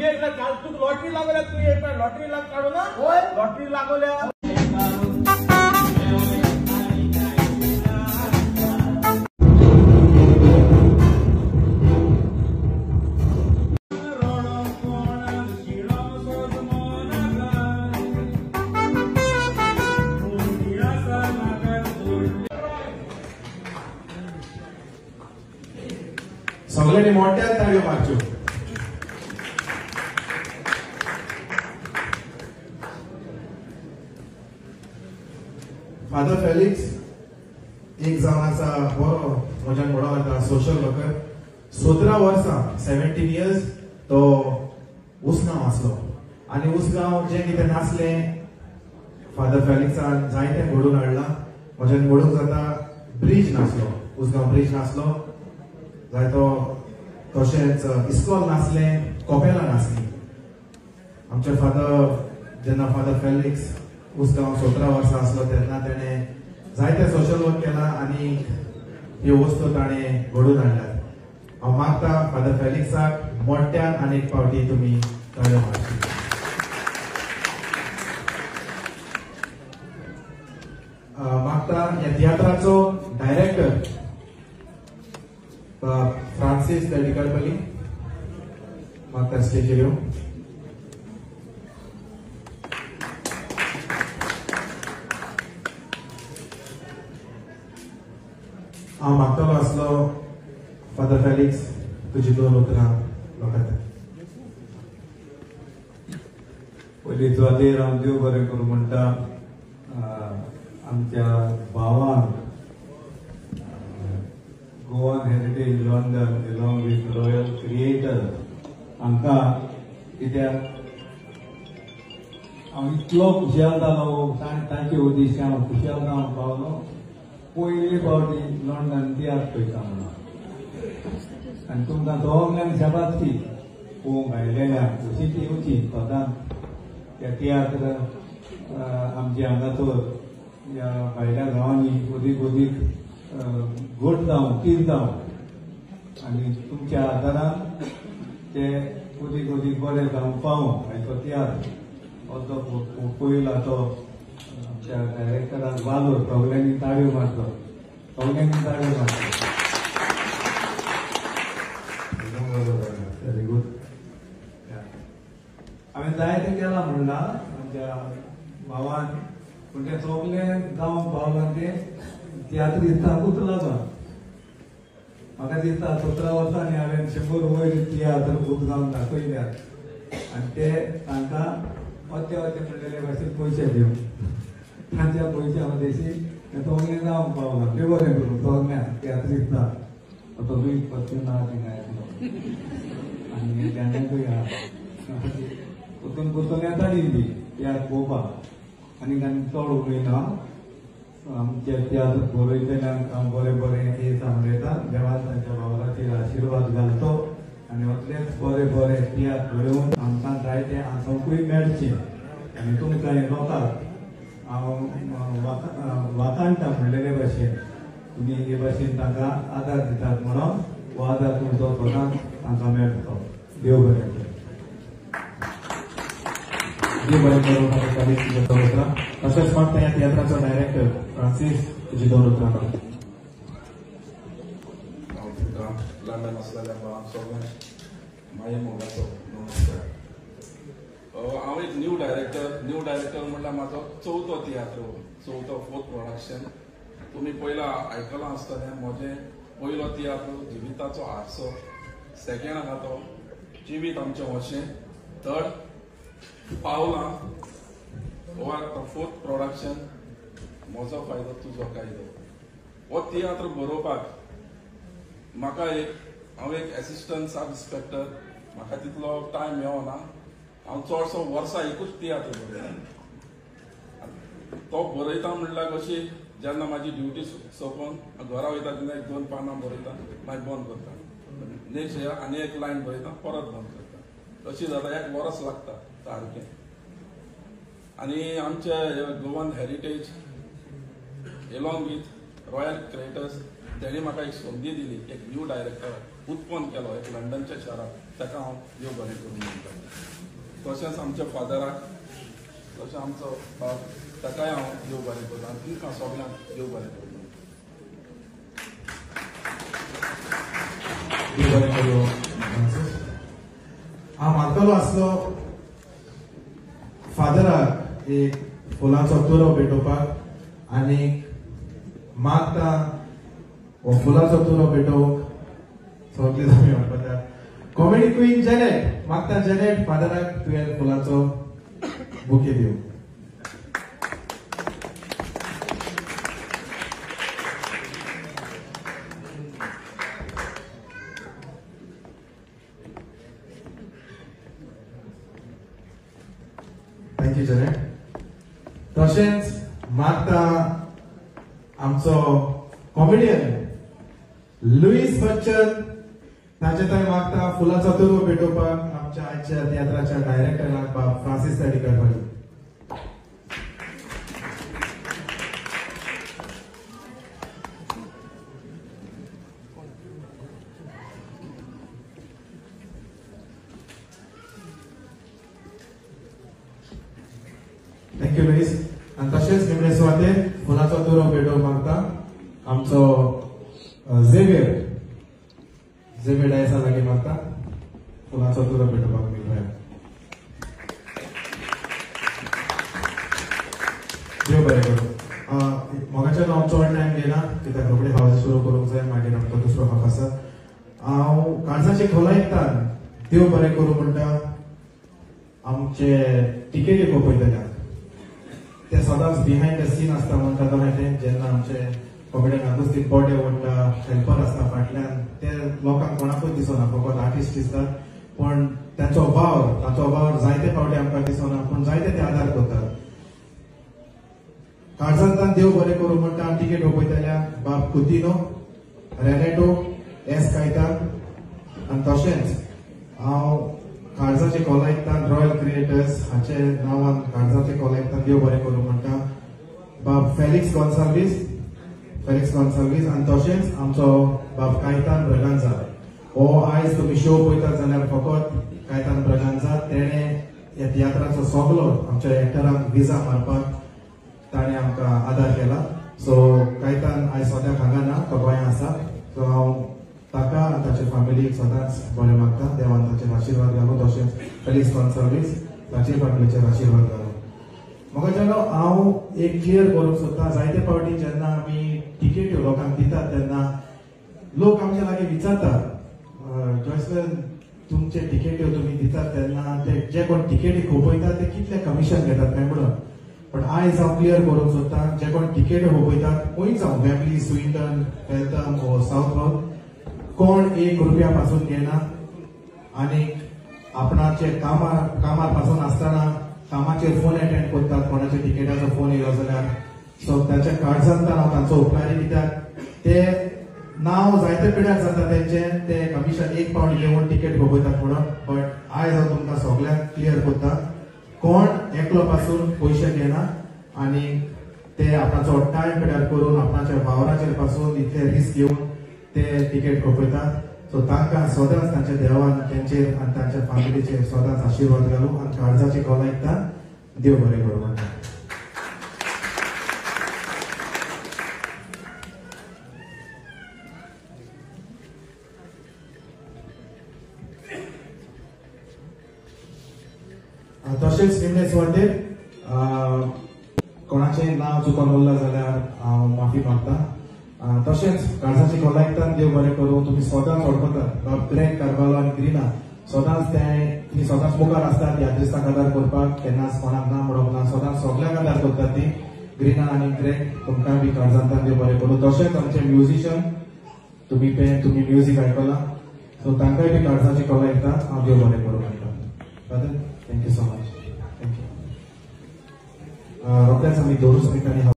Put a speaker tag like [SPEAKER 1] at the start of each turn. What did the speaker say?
[SPEAKER 1] तुगे एकला काल तुका लॉटरी लागोल्या, तू एक लॉटरी लाग काडू ना, लॉटरी लागोल्या.
[SPEAKER 2] सगळ्यांनी मोठ्यान ताळयो मारच्यो. फादर फेलिक्स एक जावन आसा बरो म्हज्यान म्हणूंक जाता सोशल वर्कर. 17 वर्सां 17 इयर्स तो उसगांव आसलो आनी उसगांव जें कितें नासलें फादर फेलिक्सान जायतें घडोवन हाडलां. म्हज्यान म्हणूंक जाता ब्रीज नासलो, उसगांव ब्रीज नासलो जायतो, तशेंच इस्कॉल नासलें, कोपेलां नासलीं. आमचे फादर जेन्ना फादर फेलिक्स उसगांव 17 वर्सां आसलो तेन्ना तेणें जायते सोशल वर्क केलां आनी ह्यो वस्तू ताणें घडोवन हाडल्यात. हांव मागता फादर फेलिक्साक मोठ्यान आनी एक फावटी तुमी ताळयो मारची. मागता ह्या तियात्राचो डायरेक्टर फ्रांसीस देडिकारपल्ली मागता स्टेजीर येवं. हांव मागतलो आसलो फादर फेलिक्स तुजी दोन उतरां लोकांक.
[SPEAKER 3] पयलीं सुवातेर हांव देव बरें करूं म्हणटा आमच्या भावांक Goan Heritage London along with Royal Creator हांकां, कित्याक हांव इतलो खुशाल जालो तांचे उद्देश हांव खुशाल जावंक पावलो. पयले फावटी लंडन तियात्र पळयता म्हणून आनी तुमकां सगल्यांक शाबासकी पळोवंक आयलेल्यांक अशीच येवची सदांच त्या तियात्र आमच्या हांगासर ह्या भायल्या गांवांनी अदीक अदीक घट जावं तीर जावं आनी तुमच्या आदारान ते अदीक अदीक बरें जावंक पावूं. आयचो तियात्र असो पयला तो आमच्या डायरेक्टराक वालोर, सगल्यांनी ताळयो मारचो, सगल्यांनी ताळयो मारचो. Very good. हांवें जायतें केलां म्हणलां आमच्या भावान, पूण तें सगलें जावंक पावलां तें तियात्रिस्तांकूच लागून. म्हाका दिसता 17 वर्सांनी हांवें 100 वयर तियात्र उसगांव दाखयल्यात आनी ते तांकां अत्ते अत्ते म्हणलेले भाशेन पयशे दिवन तांच्या पयश्या मदेशी तें सगलें जावंक पावलां. देव बरें करूं सगल्यांक तियात्रिस्तांक. तो लुईस पत्यून आहा थिंगा येतलो आनी तांच्याकूय आहा, परतून परतून येताली ती तियात्र पळोवपाक. आनी आनी चड उलयना, आमचे तियात्र बरयतल्यांक हांव बरें बरें हे सांगता, देवान तांच्या भावराचेर आशिर्वाद घालचो आनी असलेच बरे बरे तियात्र घडोवन आमकां जायते आसोंकूय मेळचें. आनी तुमकां लोकांक हांव वाखाणटा म्हणलेले भाशेन तुमी हे भाशेन तांकां आदार दितात म्हणून हो आदार तुमचो सदांच तांकां मेळटलो. देव बरें करूं.
[SPEAKER 2] देव बरें करूं फादर फेलिक्स तुज्या दोन उतरां. तशेंच मागता ह्या तियात्राचो डायरेक्टर फ्रांसीस तुजी दोन उतरां.
[SPEAKER 4] हांव तुका लंडन आसलेल्या भावांक सगळ्यांक माये मोगाचो नमस्कार. हांव एक न्यू डायरेक्टर. न्यू डायरेक्टर म्हणल्यार म्हाजो चवथो तियात्र, चवथो फोर्थ प्रोडक्शन. तुमी पयला आयकलां आसतलें म्हजें पयलो तियात्र जिविताचो आरसो, सेकेंड आहा तो जिवीत आमचें वशें, थर्ड पावलां, हो फोर्थ प्रोडक्शन म्हजो फायदो तुजो कायदो. हो तियात्र बरोवपाक म्हाका एक, हांव एक एसिस्टंट सब इन्स्पेक्टर, म्हाका तितलो टायम मेळना. हांव चडसो वर्सा एकूच तियात्र बरयता. तो बरयता म्हणल्यार कशी, जेन्ना म्हाजी ड्युटी सोंपोवन घरा वयता तेन्ना एक 2 पानां बरयता, मागीर बंद करता, नेक्स्ट इयर आनी एक लायन बरयता, परत बंद करता. तशी जाता एक वरस लागता सारकें. आनी आमचे Goan Heritage along with Royal Creators तेणी म्हाका एक संदी दिली, एक न्यू डायरेक्टर उत्पन्न केलो एक लंडनच्या शारांत, ताका हांव देव बरें करूं म्हणटा. तशेंच आमच्या फादराक, तशें आमचो बाब, ताकाय हांव देव बरें करता आनी तुमकां सगल्यांक देव बरें करूं.
[SPEAKER 2] हांव मागतलो आसलो फादराक एक फुलांचो तुरो भेटोवपाक आनी मागता हो फुलांचो तुरो भेटोवंक सगळे तुमी म्हणपाक कॉमेडी क्वीन जेनेट मागता. जेनेट फादराक तुवें फुलांचो बुके दिवं. Thank you Janet. तशेंच मागता आमचो कॉमेडियन लुईस बच्चन ताचे थंय मागता फुलांचो तुरो भेटोवपाक आमच्या आयच्या तियात्राच्या डायरेक्टराक बाब फ्रांसीस ताडिकर भाई. Thank you Luis. आनी तशेंच निमणे सुवातेर फुलांचो तुरो भेटोवंक मागता आमचो झेवियर, झेवियर डायसा लागीं मागता फुलांचो तुरो भेटोवपाक मेळटा. देव बरें करूं. मोगाच्यान हांव चड टायम घेना कित्याक रोखडे हांव सुरू करूंक जाय, मागीर आमकां दुसरो हाफ आसा. हांव काळजाचे खोलायेंतल्यान देव बरें करूं म्हणटा आमचे टिकेटी पळयतल्याक ते सदांच बिहायंड the scene आसता म्हणटा तशें तें जेन्ना आमचे कॉमेडियन आगुस्तीन बॉडे ओडटा, हेल्पर आसता फाटल्यान, ते लोकांक कोणाकूच दिसना, फकत आर्टिस्ट दिसतात, पण तांचो वावर जायते फावटी आमकां दिसना, पूण जायते ते आदार करतात. काळजांतल्यान देव बरें करूं म्हणटा टिकेट वपयतल्या बाब कुतिनो, रेनेटो, एस कायतान आनी तशेंच हांव काळजाचे कोलायतान रॉयल क्रिएटर्स हाचे नांवान काळजाचे कोलायतान देव बरें करूं म्हणटा बाब फेलिक्स गोन्साल्वीस आनी तशेंच आमचो बाब कायतान ब्रगांजा. हो आयज तुमी शो पळयतात जाल्यार फकत कायतान ब्रगांजा तेणें ह्या तियात्राचो सगलो आमच्या एक्टरांक विजा मारपाक ताणें आमकां आदार केला. सो कायतान आयज सद्याक हांगा ना, तो गोंयांत आसा. सो हांव ताका आनी ताचे फॅमिलीक सदांच बरें मागता, देवान ताचेर आशिर्वाद घालूं, तशेंच फेलिक्स गोन्साल्वीस ताचे फॅमिलीचेर आशिर्वाद घालूं. म्हाका जेन्ना हांव एक क्लियर करूंक सोदता, जायते फावटी जेन्ना आमी टिकेट्यो लोकांक दितात तेन्ना लोक आमच्या लागीं विचारतात, जॉयसन तुमचे टिकेट्यो तुमी दितात तेन्ना ते जे कोण टिकेटी खोपयतात ते कितले कमिशन घेतात काय म्हणून. पण आयज हांव क्लियर करूंक सोदता, जे कोण टिकेट्यो खोपयतात खंय जावं, वेबली, स्विंडन, वेल्थम वो सावथ हॉल, कोण एक रुपया पासून घेना आनी आपणाचे कामार पासून आसतना कामाचेर फोन अटेंड करतात, कोणाच्या टिकेटाचो फोन येयलो जाल्यार. सो ताच्या काळजांतल्यान हांव तांचो उपकारी, कित्याक ते नांव जायते पिड्यार जाता तेंचे, ते कमिशन एक पावट घेवन टिकेट खोपयतात म्हणून. बट आयज हांव तुमकां सगल्यांक क्लियर करता, कोण एकलो पासून पयशे घेना आनी ते आपणाचो टायम पिड्यार करून आपणाच्या वावराचेर पासून इतले रिस्क घेवन ते टिकेट खोपयतात. सो तांकां सदांच तांच्या देवान तेंचेर आनी तांच्या फॅमिलीचेर सदांच आशिर्वाद घालूं आनी काळजाची खोलायतान देव बरें करूं म्हणटा. तशेंच निमणे सुवातेर कोणाचें नांव चुकोन उरलां जाल्यार हांव माफी मागता. तशेंच काळजाची खोलायतान देव बरें करूं. तुमी सदांच वळखतात बाब ग्रेग कार्वालो आनी ग्रिना, सदांच ते ती सदांच मुखार आसतात तियात्रिस्तांक आदार करपाक, केन्नाच कोणाक ना म्हणप ना, सदांच सगल्यांक आदार करतात ती ग्रिना आनी ग्रेग. तुमकां बी काळजांतल्यान देव बरें करूं. तशेंच आमचे म्युजिशियन, तुमी म्युजीक आयकलां, सो तांकांय बी काळजाची खोलायता हांव देव बरें करूं म्हणटा. Father, thank you so much. Thank you. रोखडेच आमी 2 मिनटांनी.